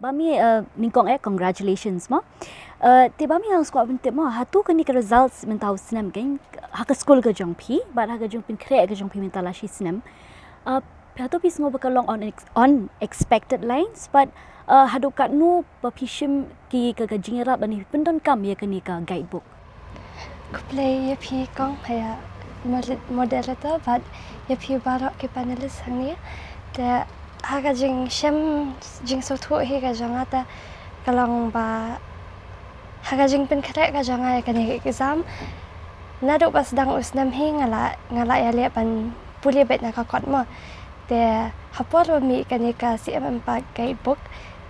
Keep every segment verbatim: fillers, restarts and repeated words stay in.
Ba mi, uh, nyngkong eh, congratulations mo. Uh, te ba mi, nga sngewbha ban tip mo, hato kane ka results mynta u snem kein, ha ka skul ka jong phi bad ha ka jingpynkhreh ka jong phi mynta la shi snem, uh, hato phi sngew ba ka long on ex-, on expected lines, bad, uh, haduh katno ba phi shim ki ka, ka jingïarap lane pyndonkam ïa kane ka guidebook? Khublei ïa phi kong, ïa mod-, moderator bad ïa phi baroh ki panelist hangne. Te ha ka jingshem, jingsngewthuh hi ka jong nga te ka long ba ha ka jingpynkhreh ka jong nga ïa kane ka exam, naduh ba sdang u snem hi nga la, nga la ïaleh ban pule beit na ka kot mo. Te ha por ba mih kane ka C M Impact Guidebook,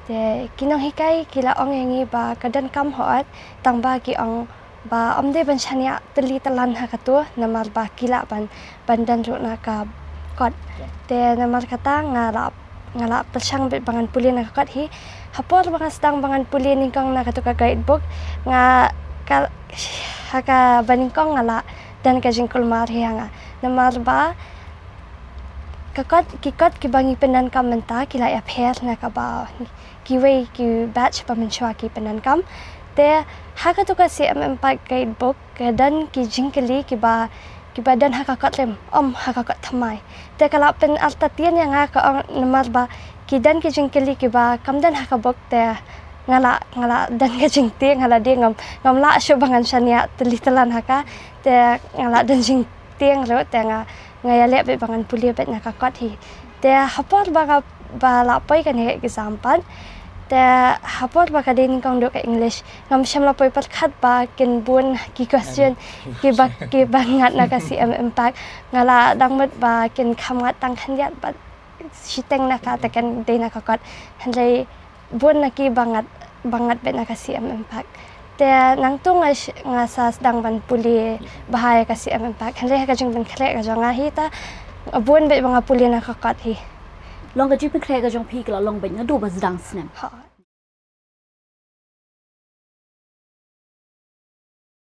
te ki nonghikai ki la ong ïa ngi ba ka donkam hooid, tang ba ki ong ba ym dei ban shaniah tylli tylan ha kato, namar ba ki lah ban, ban don ruh na ka kot. Te namar kata nga la, nga la pyrshang beit ba ngan pule na ka kot hi. Ha por ba nga sdang ba ngan pule nyngkong na kato ka guidebook, nga ka, ha kaba nyngkong nga la don ka jingkulmar hi ha nga, namar ba ka kot, ki kot kiba ngi pyndonkam mynta ki la ïapher na kaba kiwei ki batch ba mynshuwa ki pyndonkam. Te ha kato ka C M Impact Guidebook ka don ki jingkylli kiba, kiba don ha ka kot rim, ym ha ka kot thymmai. Te ka la pynartatien ïa nga, ka ong namar ba ki don ki jingkylli kiba kam don ha ka book, te nga la, nga la don ka jingtieng ha lade, ngam, ngam lah shuh ba ngan shaniah tylli tylan ha ka. Te nga la don jingtieng ruh, te nga, nga ïaleh beit ba ngan pule beit na ka kot hi. Te ha por ba nga, ba la poi kane ka exam pat, te ha por ba ka dei nyngkong duh ka English, ngam shym la poi pyrkhat ba kin bun ki question kiba, kiba ngat na ka C M Impact. Nga la dang mut ba kin kham ngat tang khyndiat bad shiteng na ka, te kan dei na ka kot. Hynrei bun na ki ba ngat, ba ngat beit na ka C M Impact. Te nangta nga sh-, nga sa sdang ban pule bha ïa ka C M Impact. Hynrei ha ka jingpynkhreh ka jong nga hi, te bun beit ba nga pule na ka kot hi. Long ka jingpynkhreh ka jong phi ka la long beit naduh ba sdang snem? Ha.